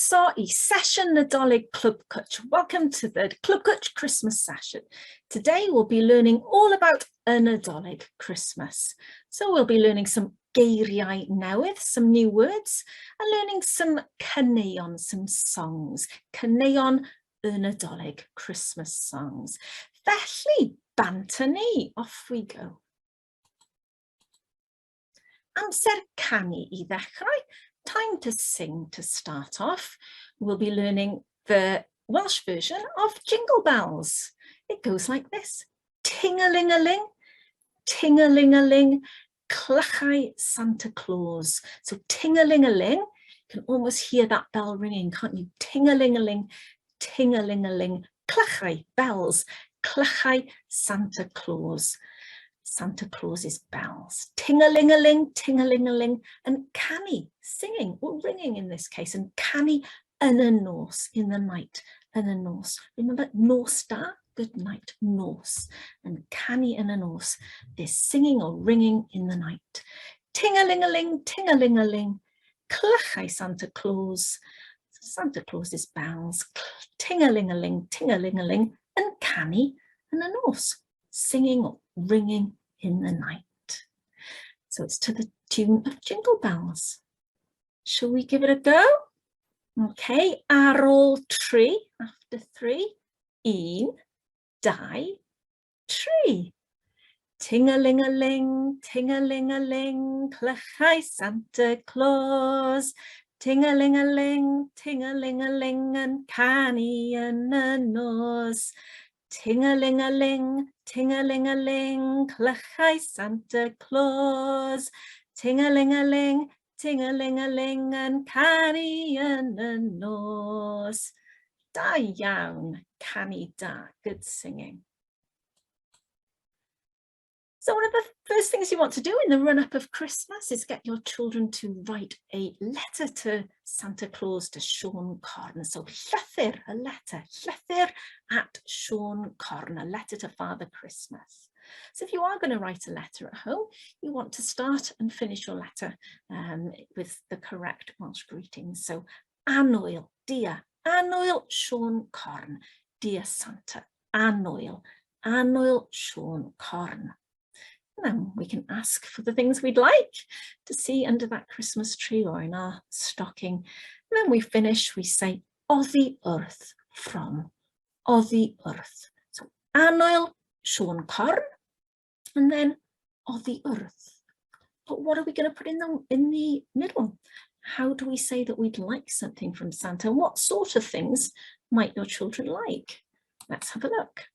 Croeso i sesiwn Nadolig Clwb Cwtch. Welcome to the Clwb Cwtch Christmas session. Today we'll be learning all about y Nadolig Christmas. So we'll be learning some geiriau newydd, some new words, and learning some caneuon, some songs. Caneuon y Nadolig, Christmas songs. Felly, bant â ni, off we go. Amser canu i ddechrau, time to sing to start off. We'll be learning the Welsh version of Jingle Bells. It goes like this. Ting-a-ling-a-ling, ting-a-ling-a-ling, clychau Santa Claus. So ting-a-ling-a-ling, you can almost hear that bell ringing, can't you? Ting-a-ling-a-ling, ting-a-ling-a-ling, clychau, bells, clychau Santa Claus. Santa Claus's bells. Ting-a-ling-a-ling, ting-a-ling-a-ling, and canu, singing, or ringing in this case, and canu yn y nos, in the night, yn y nos. Remember, nos da, good night, nos. And canu yn y nos, this singing or ringing in the night. Ting-a-ling-a-ling, ting-a-ling-a-ling, clychau Santa Claus, Santa Claus's bells, ting-a-ling-a-ling, ting-a-ling-a-ling, and canu yn y nos, singing or ringing in the night. So it's to the tune of Jingle Bells. Shall we give it a go? Okay, ar ôl tri, after three, un, dau, tri. Ting-a-ling-a-ling, ting-a-ling-a-ling, clychau Santa Claus. Ting-a-ling-a-ling, ting-a-ling-a-ling, yn canu yn y nos. Ting-a-ling-a-ling, ting-a-ling-a-ling, clychau Santa Claus. Ting-a-ling-a-ling, ting-a-ling-a-ling, yn canu yn y nos. Da iawn, canu da, good singing. So one of the first things you want to do in the run-up of Christmas is get your children to write a letter to Santa Claus, to Siôn Corn. So llythyr, a letter, llythyr at Siôn Corn, a letter to Father Christmas. So if you are going to write a letter at home, you want to start and finish your letter with the correct Welsh greetings. So Annwyl, dear, Annwyl Siôn Corn, dear Santa, Annwyl, Annwyl Siôn Corn. And then we can ask for the things we'd like to see under that Christmas tree or in our stocking. And then we finish, we say, oddi wrth, from, oddi wrth. So, Annwyl Siôn Corn, and then oddi wrth. But what are we going to put in the middle? How do we say that we'd like something from Santa? And what sort of things might your children like? Let's have a look.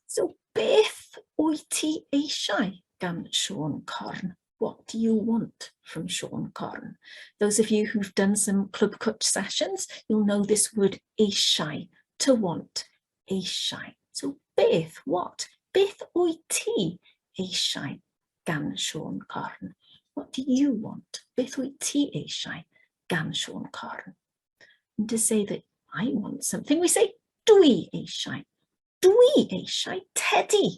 So, beth wyt ti eisiau gan Siôn Corn? What do you want from Siôn Corn? Those of you who've done some Clwb Cwtch sessions, you'll know this word eisiau, to want, eisiau. So beth, what? Beth wyt ti eisiau gan Siôn Corn? What do you want? Beth wyt ti eisiau gan Siôn Corn? And to say that I want something, we say dwi eisiau. Dwi eisiau tedi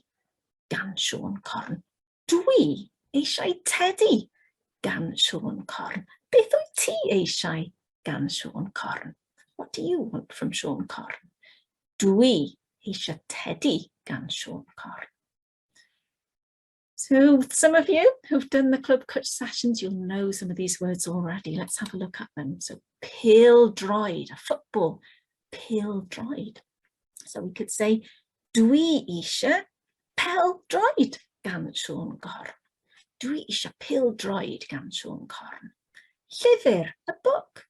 gan Siôn Corn. Dwi eisiau tedi gan Siôn Corn. Beth wyt ti eisiau gan Siôn Corn? What do you want from Siôn Corn? Dwi eisiau tedi gan Siôn Corn. So some of you who've done the Clwb Cwtch sessions, you'll know some of these words already. Let's have a look at them. So pêl-droed, a football, pêl-droed. So we could say, dwi eisiau pêl-droed gan Siôn Corn. Dwi eisiau pêl-droed gan Siôn Corn. Llyfr, a book.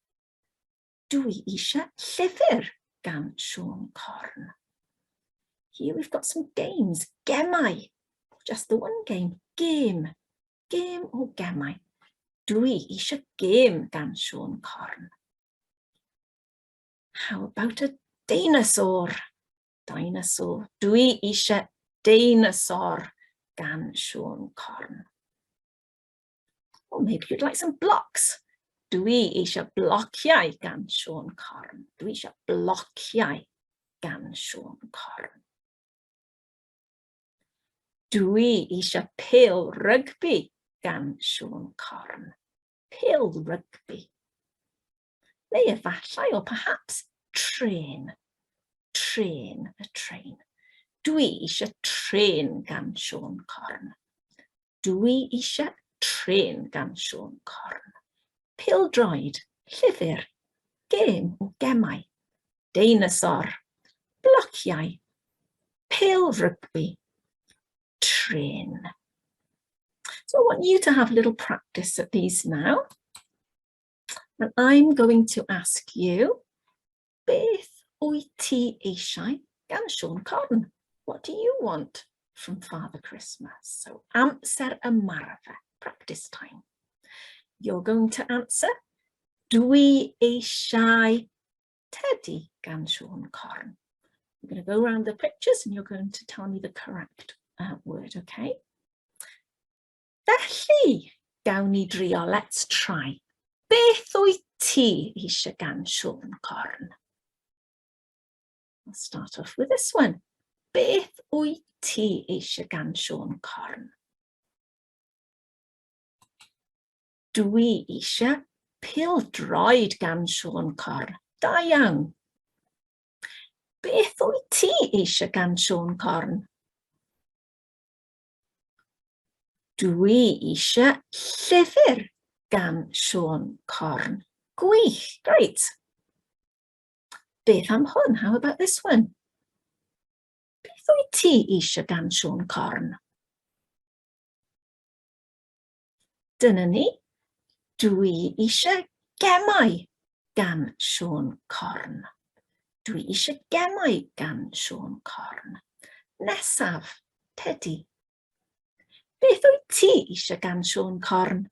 Dwi eisiau llyfr gan Siôn Corn. Here we've got some games. Gemau. Just the one game. Gêm. Gêm or gemau. Dwi eisiau gêm gan Siôn Corn. How about a dinosaur? Dinosaur. Dwi eisiau dinosaur gan Siôn Corn. Or maybe you'd like some blocks. Dwi eisiau blociau gan Siôn Corn. Dwi eisiau blociau gan Siôn Corn. Dwi eisiau pêl rygbi gan Siôn Corn. Pêl rygbi. Neu efallai, or perhaps, trên. Trên, a train. Dwi eisiau trên gan Siôn Corn. Dwi eisiau trên gan Siôn Corn. Pêl-droed, llyfr, gêm o gemau, deinosor, blociau, pêl rygbi, trên. So I want you to have a little practice at these now. And I'm going to ask you, beth wyt ti eisiau gan Siôn Corn? What do you want from Father Christmas? So amser ymarfer, practice time. You're going to answer, dwi eisiau teddy gan Siôn Corn. I'm going to go around the pictures and you're going to tell me the correct word, okay? Felly, gawn ni drio, let's try. Beth wyt ti eisiau gan Siôn Corn? I'll start off with this one. Beth wyt ti eisiau gan Siôn Corn? Dwi eisiau pêl-droed gan Siôn Corn. Da iawn. Beth wyt ti eisiau gan Siôn Corn? Dwi eisiau llyfr gan Siôn Corn. Gwych, great. Beth am hwn? How about this one? Beth wyt ti eisiau gan Siôn Corn? Dyna ni. Dwi eisiau gemau gan Siôn Corn. Dwi eisiau gemau gan Siôn Corn. Nesaf, Tedi. Beth wyt ti eisiau gan Siôn Corn?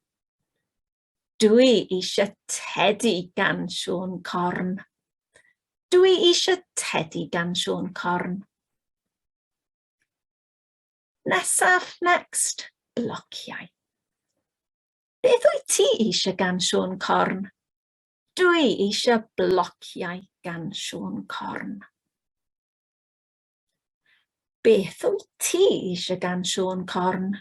Dwi eisiau tedi gan Siôn Corn. Dwi eisiau tedi gan Siôn Corn. Nesaf, next, blociau. Beth wyt ti eisiau gan Siôn Corn? Dwi eisiau blociau gan Siôn Corn. Beth wyt ti eisiau gan Siôn Corn?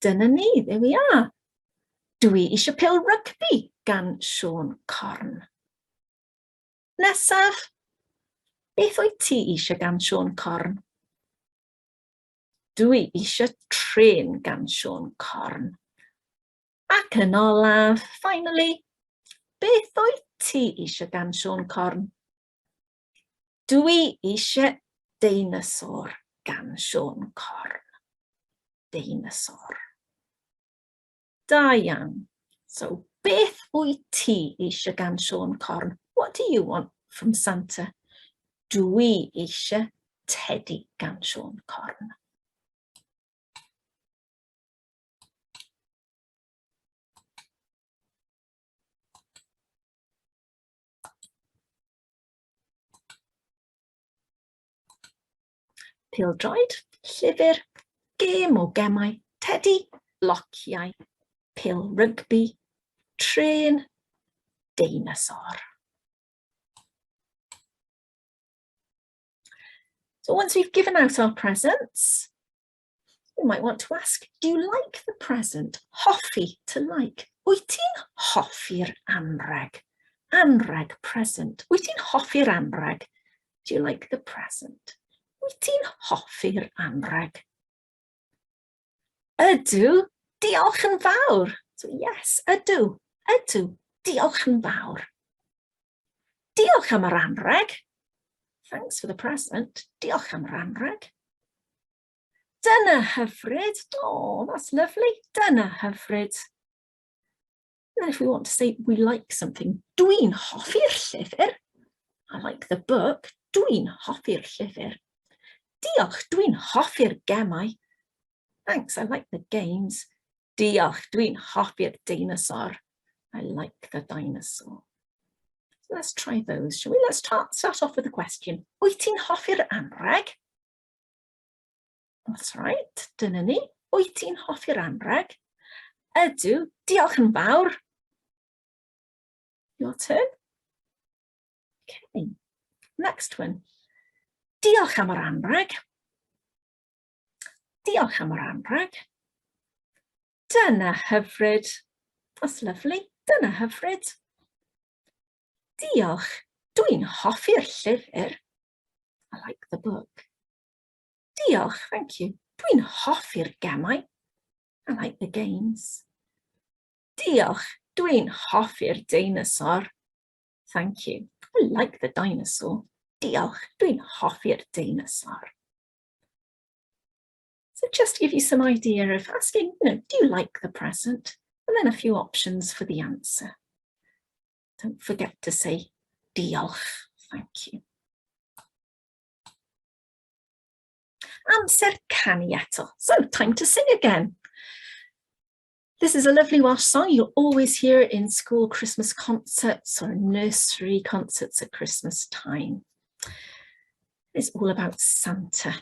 Dyna ni, there we are. Dwi eisiau pêl rygbi gan Siôn Corn. Nesaf, beth wyt ti eisiau gan Siôn Corn? Dwi eisiau trên gan Siôn Corn. Ac yn olaf, finally, beth wyt ti eisiau gan Siôn Corn? Dwi eisiau deinosor gan Siôn Corn. Deinosor. Da iawn. So, beth wyt ti eisiau gan Siôn Corn? What do you want from Santa? Dwi eisiau teddy gan Siôn Corn. Pêl-droed, llyfr, gêm o gemau, tedi, blociau, pêl rygbi, trên, deinosor. So once we've given out our presents, you might want to ask, do you like the present? Hoffi, to like. Wyt ti'n hoffi'r anrheg? Anrheg, present. Wyt ti'n hoffi'r anrheg? Do you like the present? Wyt ti'n hoffi'r anrheg? Ydw, diolch yn fawr. So yes, ydw, ydw, diolch yn fawr. Diolch am yr anrheg. Thanks for the present. Diolch am yr anrheg. Dyna hyfryd. Oh, that's lovely. Dyna hyfryd. And then if we want to say we like something, dwi'n hoffi'r llyfr. I like the book. Dwi'n hoffi'r llyfr. Diolch, dwi'n hoffi'r gemau. Thanks, I like the games. Diolch, dwi'n hoffi'r deinosor. I like the dinosaur. So let's try those, shall we? Let's start, start off with a question. Wyt ti'n hoffi'r anrheg? That's right, dyna ni. Wyt ti'n hoffi'r anrheg? Ydw, diolch yn fawr. Your turn. Okay, next one. Diolch am yr anrheg. Diolch am yr anrheg. Dyna hyfryd. That's lovely. Dyna hyfryd. Diolch, dwi'n hoffi'r llyfr. I like the book. Diolch, thank you. Dwi'n hoffi'r gemau. I like the games. Diolch, dwi'n hoffi'r deinosor. Thank you. I like the dinosaur. Diolch, dwi'n hoffi'r deinosor. So just to give you some idea of asking, you know, do you like the present? And then a few options for the answer. Don't forget to say diolch, thank you. Amser canu eto. So time to sing again. This is a lovely Welsh song. You'll always hear it in school Christmas concerts or nursery concerts at Christmas time. It's all about Santa.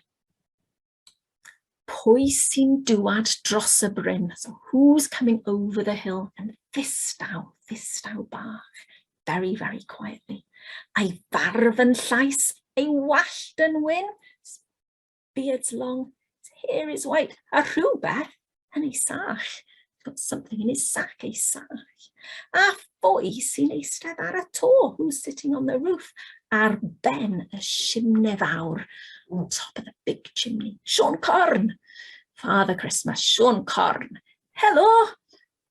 Pwy sy'n dŵad dros y bryn? So who's coming over the hill yn ddistaw, ddistaw bach, very, very quietly. A'i farf yn llaes, ei wallt yn wyn, his beard's long, his hair is white, a rhywbeth yn ei sach. He's got something in his sack, ei sach. A phwy sy'n eistedd ar y to? Who's sitting on the roof? Ar ben y simne fawr, on top of the big chimney. Siôn Corn! Father Christmas, Siôn Corn. Helo!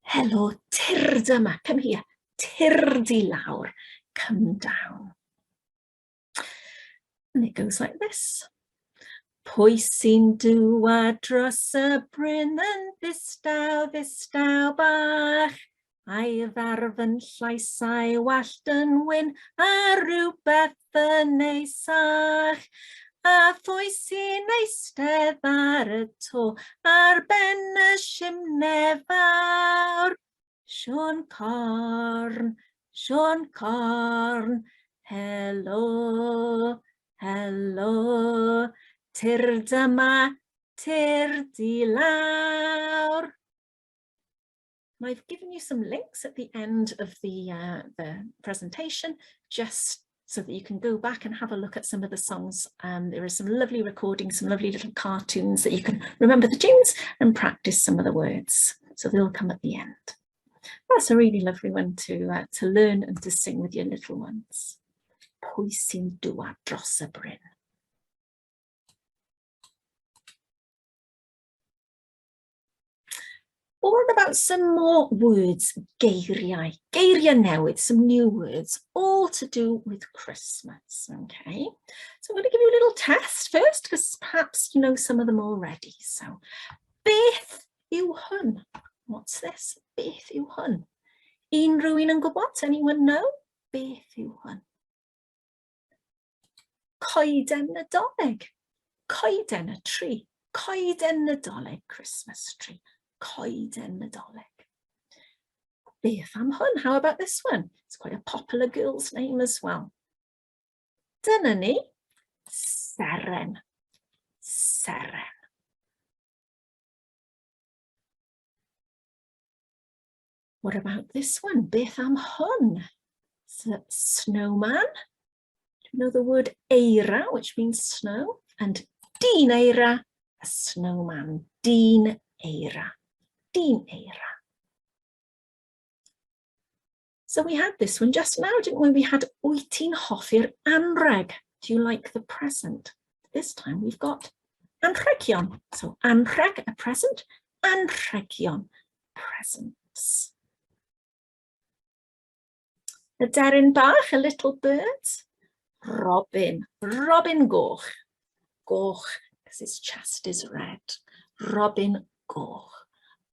Helo, tyrd yma, come here. Tyrd i lawr, come down. And it goes like this. Pwy sy'n dŵad dros y bryn yn ddistaw, ddistaw bach? A'i farf yn llaes a'i wallt yn wyn, a rhywbeth yn ei sach. A phwy sy'n eistedd ar y to ar ben y simne fawr? Siôn Corn, Siôn Corn, helo, helo, tyrd yma, tyrd i lawr. And I've given you some links at the end of the, uh, the presentation, just so that you can go back and have a look at some of the songs. Um, there are some lovely recordings, some lovely little cartoons that you can remember the tunes and practice some of the words. So they'll come at the end. That's a really lovely one to, uh, to learn and to sing with your little ones. Pwy sy'n dŵad dros y bryn? Well, what about some more words, geiriau, geiriau newydd, some new words, all to do with Christmas, okay? So I'm going to give you a little test first, because perhaps you know some of them already. So, beth yw hwn? What's this? Beth yw hwn? Unrhyw un yn gwybod? Anyone know? Beth yw hwn? Coeden Nadolig. Coeden, a tree. Coeden Nadolig, Christmas tree. Coeden Nadolig. Beth am hwn? How about this one? It's quite a popular girl's name as well. Dyna ni. Seren. Seren. What about this one? Beth am hwn? Snowman. Do you know the word eira, which means snow? And dyn eira, a snowman. Dyn eira. Dyn eira. So we had this one just now, didn't we? We had Wyt ti'n hoffi'r anrheg? Do you like the present? This time we've got anrhegion. So anrheg, a present, anrhegion, presents. Aderyn bach, a little bird. Robin, Robin Goch. Goch, because his chest is red. Robin Goch,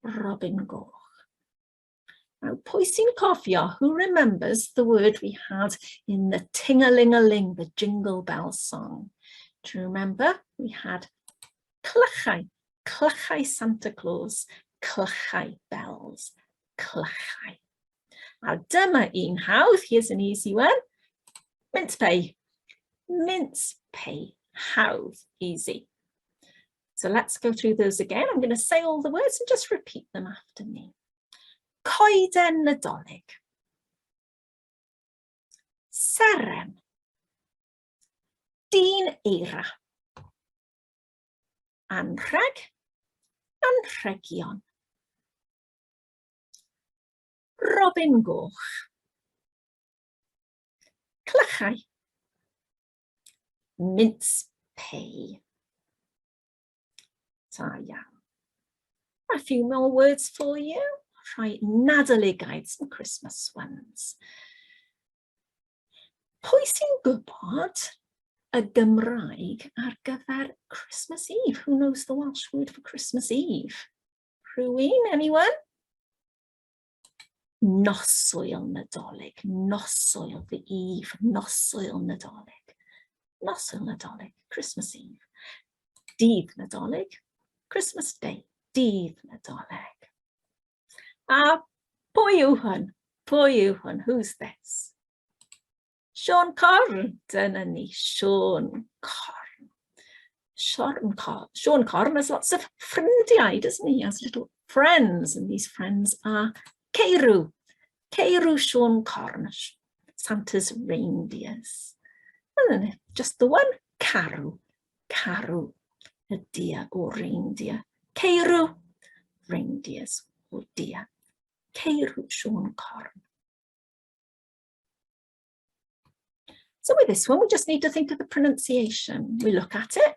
Robin Goch. Now, pwy sy'n cofio? Who remembers the word we had in the ting-a-ling-a-ling, the jingle bell song? Do you remember? We had clychau, clychau Santa Claus, clychau bells, clychau. A dyma un hawdd, here's an easy one. Mince pie, mince pie, hawdd, easy. So let's go through those again. I'm going to say all the words and just repeat them after me. Coeden Nadolig. Seren. Dyn eira. Anrheg. Anrhegion. Robin Goch. Clychau. Mince pei. Da iawn. A few more words for you. Rhai Nadoligaidd, some Christmas ones. Pwy sy'n gwybod y Gymraeg ar gyfer Christmas Eve? Who knows the Welsh word for Christmas Eve? Rhywun? Anyone? Noswyl Nadolig, noswyl, the Eve, noswyl Nadolig. Noswyl Nadolig, Christmas Eve. Dydd Nadolig, Christmas Day, dydd Nadolig. A pwy yw hwn? Pwy yw hwn? Who's this? Siôn Corn, dyna ni, Siôn Corn. Siôn Corn, Siôn Corn has lots of ffrindiau, doesn't he? He has little friends, and these friends are Ceirw. Ceirw Siôn Corn, Santa's reindeers. And then just the one, Carw. Carw, y deer or reindeer. Ceirw, reindeers or deer. Ceirw Siôn Corn. So with this one, we just need to think of the pronunciation. We look at it,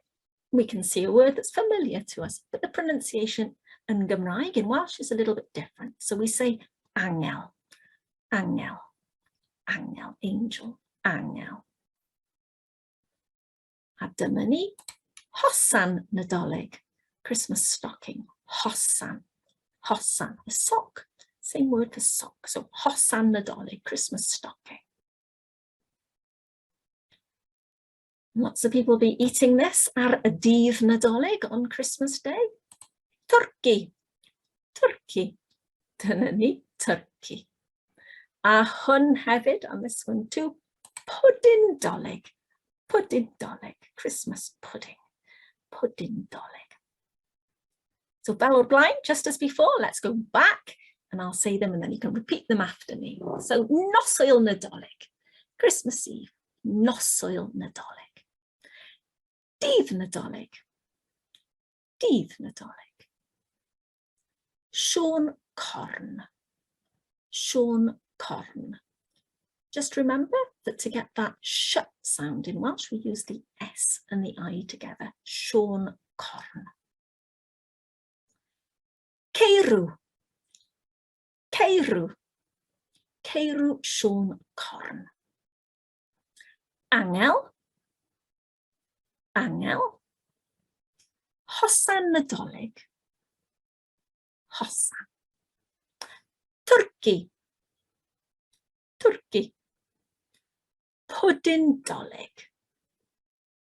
we can see a word that's familiar to us, but the pronunciation in Gymraeg, in Welsh, is a little bit different. So we say angel, angel, angel, angel, angel. A dyma ni, hosan Nadolig, Christmas stocking, hosan, hosan, a sock, same word for sock, so hosan Nadolig, Christmas stocking. Lots of people be eating this ar y dydd Nadolig on Christmas Day. Turkey, turkey, dyna ni, turkey. A hwn hefyd, on this one too, pwdin dolig, pwdin dolig, Christmas pudding, pwdin dolig. So fel o'r blaen, just as before, let's go back and I'll say them and then you can repeat them after me. So, noswyl Nadolig, Christmas Eve, noswyl Nadolig. Dydd Nadolig, dydd Nadolig. Siôn Corn, Siôn Corn. Just remember that to get that sh sound in Welsh, we use the S and the I together. Siôn Corn. Ceirw. Ceirw. Ceirw Siôn Corn. Angel. Angel. Hosan Nadolig. Hosan. Twrci. Twrci. Pwdin Dolig.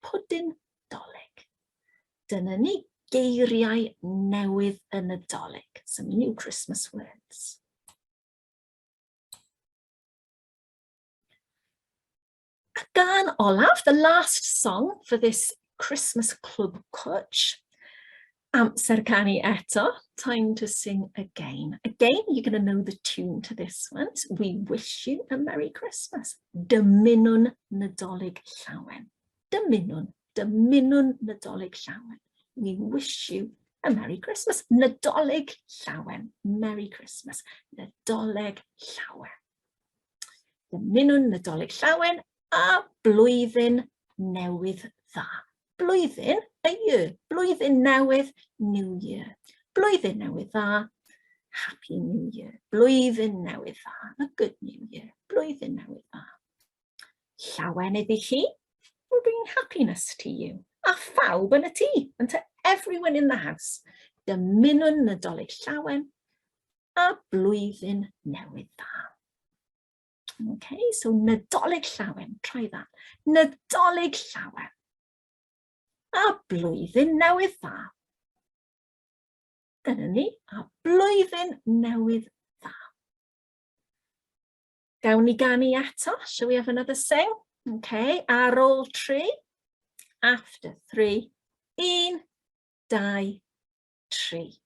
Pwdin Dolig. Dyna ni geiriau newydd y Nadolig. Some new Christmas words. Y gân olaf, the last song for this Christmas Clwb Cwtch. Amser canu eto, time to sing again. Again, you're going to know the tune to this one. It's We Wish You a Merry Christmas. Dymunwn Nadolig Llawen. Dymunwn, dymunwn Nadolig Llawen. We wish you a Merry Christmas. Nadolig Llawen. Merry Christmas. Nadolig Llawen. Dymunwn Nadolig Llawen a blwyddyn newydd dda. Blwyddyn, a year. Blwyddyn newydd, new year. Blwyddyn newydd dda, happy new year. Blwyddyn newydd dda, a good new year. Blwyddyn newydd dda. Llawen iddi chi, we'll bring happiness to you. A phawb yn y tŷ, and to everyone in the house. Dymunwn Nadolig Llawen a blwyddyn newydd dda. Okay, so Nadolig Llawen, try that. Nadolig Llawen. A blwyddyn newydd dda. Dyna ni, a blwyddyn newydd dda. Gawn ni ganu eto? Shall we have another sing? Okay, ar ôl tri, after three, un, dau, 3.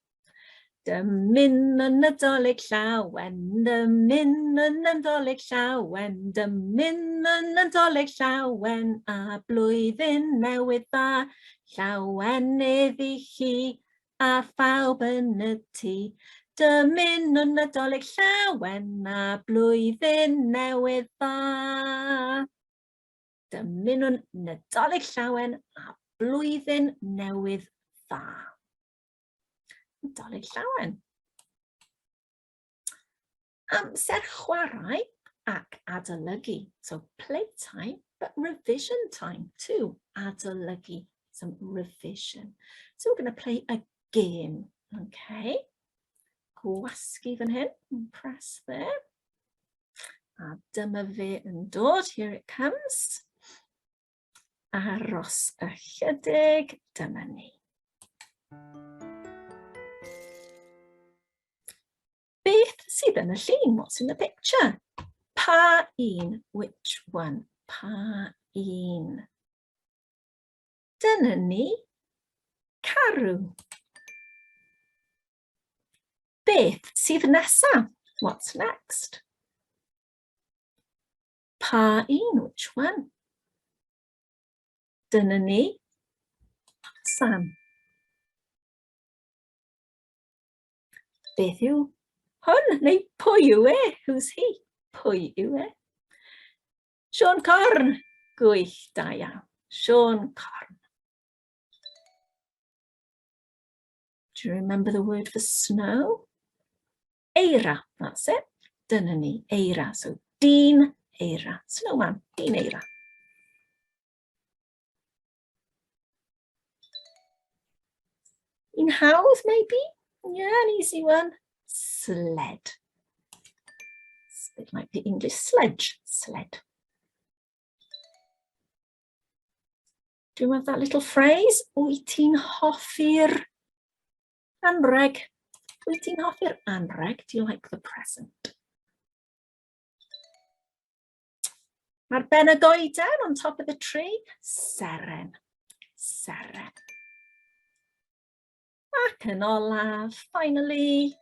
Dymunwn Nadolig llawen, dymunwn Nadolig llawen, dymunwn Nadolig llawen, a blwyddyn newydd dda, llawenydd i chi a phawb yn y tŷ. Dymunwn Nadolig llawen a blwyddyn newydd dda. Dymunwn Nadolig llawen a blwyddyn newydd dda. Nadolig llawen. Amser chwarae ac adolygu. So playtime, but revision time too. Adolygu, some revision. So we're going to play a game, okay? Gwasgu fan hyn, and press there. A dyma fe yn dod, here it comes. Aros ychydig, dyma ni. Beth sydd yn y llun? What's in the picture? Pa un? Which one? Pa un? Dyna ni. Carw. Beth sydd nesa? What's next? Pa un? Which one? Dyna ni. Sam. Beth yw hwn? Neu pwy yw e? Who's he? Pwy yw e? Siôn Corn! Gwych, da iawn. Siôn Corn. Do you remember the word for snow? Eira, that's it. Dyna ni, eira. So, dyn eira. Snowman, dyn eira. Un hawdd, maybe? Yeah, an easy one. Sled. It's a bit like the English sledge, sled. Do you have that little phrase? Wyt ti'n hoffi'r anreg? Wyt ti'n hoffi'r anreg? Do you like the present? Ar ben y goeden, on top of the tree, seren. Seren. Ac yn olaf, finally,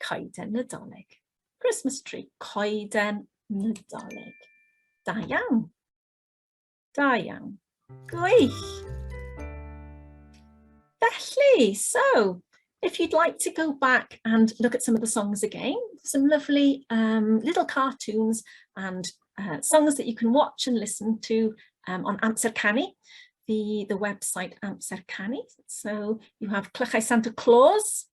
coeden Nadolig. Christmas tree, coeden Nadolig. Da iawn. Da iawn. Gwych! Felly, so, if you'd like to go back and look at some of the songs again, some lovely little cartoons and songs that you can watch and listen to on Amser Canu, the website Amser Canu. So you have Clychau Santa Claus,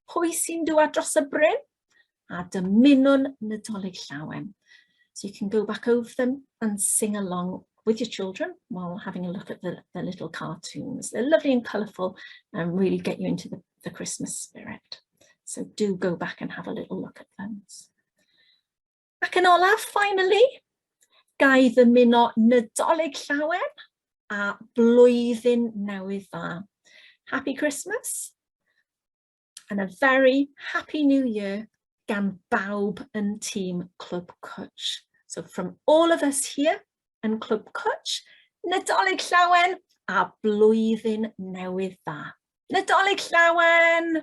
Pwy sy'n dŵad dros y bryn? A dymunwn Nadolig Llawen. So you can go back over them and sing along with your children while having a look at the little cartoons. They're lovely and colourful and really get you into the Christmas spirit. So do go back and have a little look at those. Ac yn olaf, finally, ga i ddymuno Nadolig Llawen a blwyddyn newydd dda. Happy Christmas and a very happy new year gan bawb yn tîm Clwb Cwtch. So from all of us here yn Clwb Cwtch, Nadolig Llawen a blwyddyn newydd dda. Nadolig Llawen!